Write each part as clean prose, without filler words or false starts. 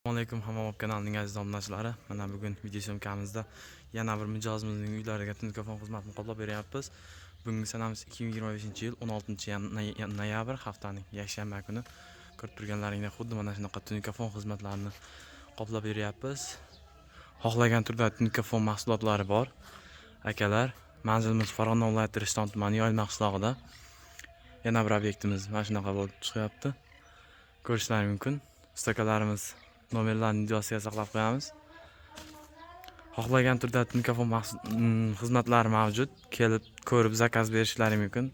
Assalomu alaykum, Hammom kanalining aziz obunachilari. Mana bugun video syomkamizda yana bir mijozimizning uylariga tunukkafon xizmatini qoplab beryapmiz. Bugungi sanamiz 2025-yil 16 noyabr, haftaning yakshanba kuni. Ko'rib turganlaringdek, xuddi mana shunaqa tunukkafon xizmatlarini qoplab beryapmiz. Xohlagan turda tunukkafon mahsulotlari bor. Akalar, manzilimiz Farg'ona viloyati, Rishton tumani, Yoyilma qishlog'ida. Yana bir obyektimiz mana shunaqa bo'lib chiqyapti. Ko'rishlari mumkin. Ustakalarimiz nomerlarini videosiga saqlab qo'yamiz. Xohlagan turda tunukkafon xizmatlari mavjud. Kelib, ko'rib, zakaz berishlari mumkin.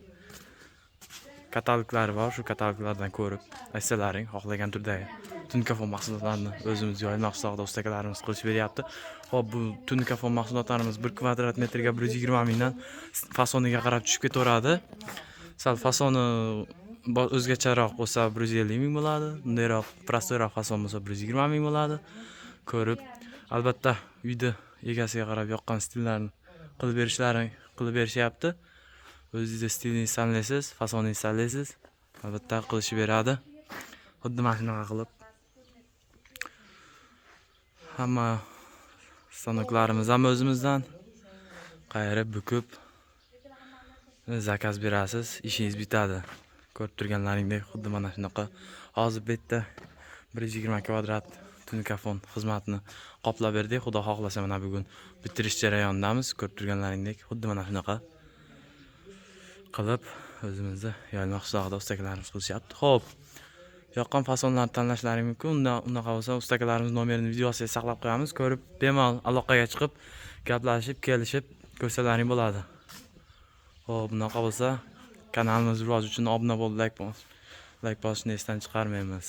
Kataloglari bor, shu kataloglardan ko'rib, aytsalaring, xohlagan turdagi tunukkafon mahsulotlarini o'zimiz Yoyilma qishlog'ida ustakalarimiz qilishib beryapti. Xo'p, bu tunukkafon mahsulotlarimiz 1 kvadrat metrga 120 mingdan fasoniga qarab tushib ketaveradi. Sal fasoni o'zgacharoq bo'lsa, 150 ming bo'ladi. Bundayroq простой roq fason bo'lsa, 120 ming bo'ladi. Ko'rib, albatta, uyni egasiga qarab yoqqan stillarni qilib berishyapti. O'zingizni stilingizni tanlaysiz, fasoningizni tanlaysiz. Albatta, qilishib beradi. Xuddi mana shunaqa qilib. Hamma stanoklarimiz ham o'zimizdan. Qayirib, bukib zakaz berasiz, ishingiz bitadi. Ko'rib turganlaringdek, xuddi mana shunaqa. Hozir bu yerda 120 kvadrat tunukkafon xizmatini qoplab berdik. Xudo xohlasa, mana bugun bitirish jarayonidamiz. Ko'rib turganlaringdek, xuddi mana shunaqa qilib o'zimizni Yoyilma qishlog'ida ustakalarimiz qilishyapti. Xo'p, yoqqan fasonlarni tanlashlari mumkin. Unda unaqa bo'lsa, ustakalarimiz nomerini videosiga saqlab qo'yamiz. Ko'rib, bemalol aloqaga chiqib, gaplashib, kelishib ko'rsalaring bo'ladi. Xo'p, bunaqa bo'lsa, kanalimiz rivoji uchun obuna bo'lib, layk bosishni esdan chiqarmaymiz.